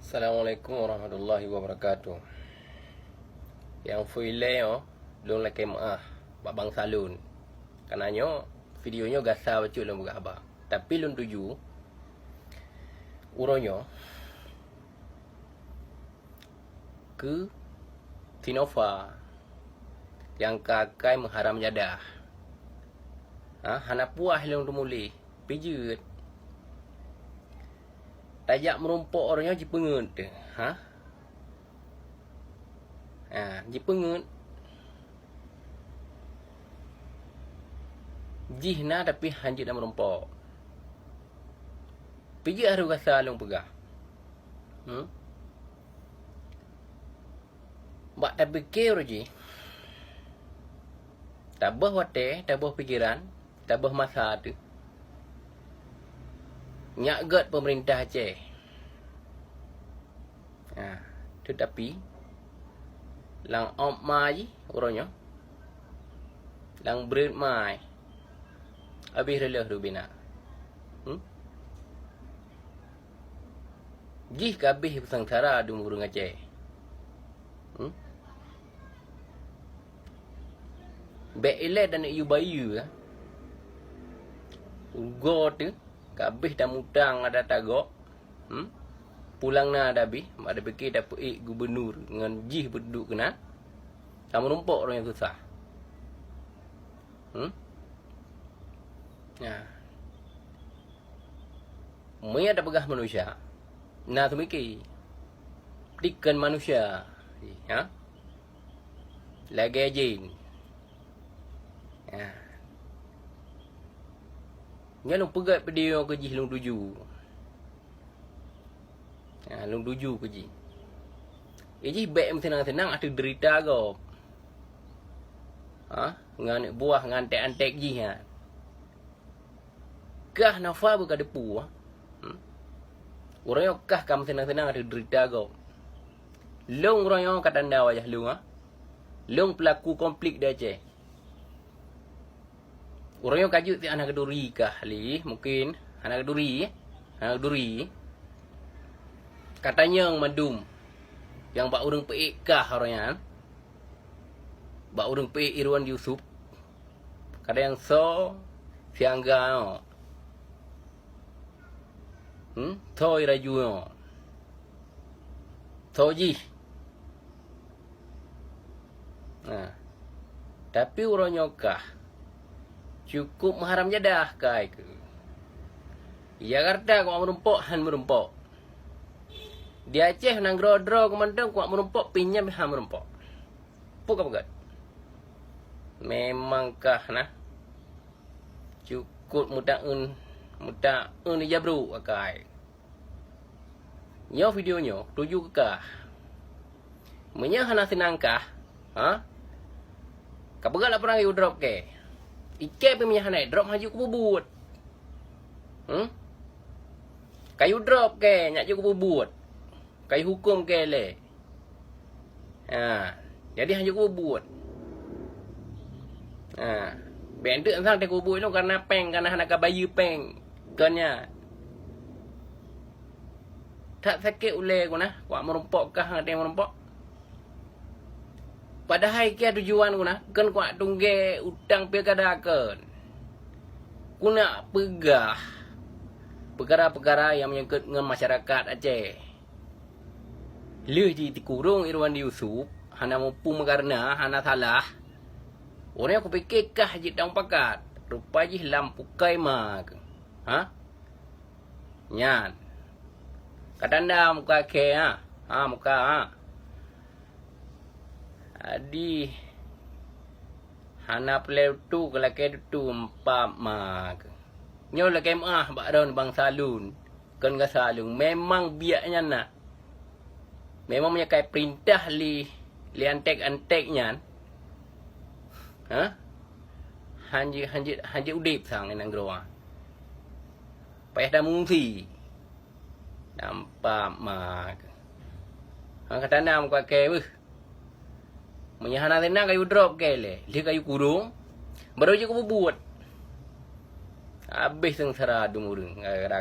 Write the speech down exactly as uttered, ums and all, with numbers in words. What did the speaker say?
Assalamualaikum warahmatullahi wabarakatuh. Nyang feu ilée nyoe, lôn lakée meu'ah bak bansa lôn. Kareuna nyoe, video nyoe gasa bacut lôn peugah haba. Tapi lôn tuju uroe nyoe keu si Nova nyang ka akai meuharam jadah. Ha, hana puah lôn teumuléh, pih jeuet. Tajak meurumpok uroe nyoe jipeungeut teuh, ha? Ha, jipeungeut. Jih na tapi hanjeuet na meurumpok. Pih jeuet harôh gasa lôn peugah. Hmm? Bak tapike uroe jih, taböh watée, taböh pikeran, taböh masa teuh. Nyak gét peumeurintah Aceh. Ha, teutapi, lam ôb ma jih uroe nyoe, lam breuet ma jih, habéh reuloh rubina. Hmm? Jih ka abéh peuseungsara dum ureuëng Aceh. Hmm? Bék ilée dan yue bayeue, ah. Ugoe teuh ka abéh tamutang adat agok. Hmm? Pulang na ada abéh, mak ada pike dapeuék gubunur ngon jih beuduek keunan. Tameurumpok ureuëng nyang susah. Hmm? Nah. Meunyoe tapeugah manusia, na teumiki. Dikon manusia, ha? Lagée jin. Ha. Nyan lôn peugét video keu jih lôn tuju. Ha, lôn tuju keu jih. Ijih bék meuseunang-seunang ateueh deurita gob. Ha? Ngon aneuk buah, ngon antek-antek jih, ha. Kah Nova beuka deupue, ha? Hmm? Uroe nyoe kah ka meuseunang-seunang ateueh deurita gob. Lôn uroe nyoe ka tanda wajah lôn, ha? Lôn peulaku konflik di Aceh. Uroe nyoe ka jeuet ti hana keuduri kah lé, mungken hana keuduri, hana keuduri. Ka tanyong mandum nyang bak ureuëng peuék kah uroe nyan. Bak ureuëng peuék Irwan Yusuf. Kadang soe siangga nyoe. Hmm? Soe raju nyoe. Soe jih. Nah. Tapi uroe nyoe kah cukup meuharam jadah kai keu. Jakarta keu meurumpok han meurumpok. Di Aceh nanggroe droe keu mantong keu meurumpok pih nyan han meurumpok. Peue ka peugah? Memang kah nah. Cukot meuta-eun, meuta-eun ija brok akai. Nyoe video nyoe tuju keu kah. Meunyoe hana seunang kah, ha? Ka peugah laporan keu drop kèe. Ikèe pih meunyoe hana drop hana jeuet kububuet. Hmm? Kayu drop kèe, nyak jeuet kububuet. Kayu huköm kèe lé. Ha, jadi hana jeuet kububuet. Ha, bèk deuek sang teukububuet lom karena péng, karena hana kabayeue péng. Kon nyan. That sakét ulèe ku nah, kuat meurumpok kah ngon teuh meurumpok. Padahai kèe tujuan ku nah, kon kuat tunggé utang pilkada kon. Ku nak peugah peukara-peukara nyang menyangkut ngon masyarakat Aceh. Lheueh jitikurong Irwan Yusuf, hana muphom meukareuna, hana salah. Ureueng kupike kah jeuet dalam pakat, rupa jih lam pukai ma keuh. Ha? Nyan. Ka tanda muka kèe, ha? Ha, muka, ha? Adi hana peureulèe tutoe, lakèe tutoe empat ma keuh. Nyoe lakèe meu'ah bak droen bansa lôn, kon gasa lôn. Memang biak nyan na. Memang meunyoe ka ipeurintah lé, lé antek-antek nyan, ha? Hanjeuet, hanjeuet, hanjeuet udép sang nanggroe. Payah tamungsi. Nampak mak. Ha, ka tanda muka kèe beuh. Meunyoe hana seunang kayu drop kèe lé, lheueh kayu kurong, barô jeuet kububuet. Habéh seungsara dum ureueng gara-gara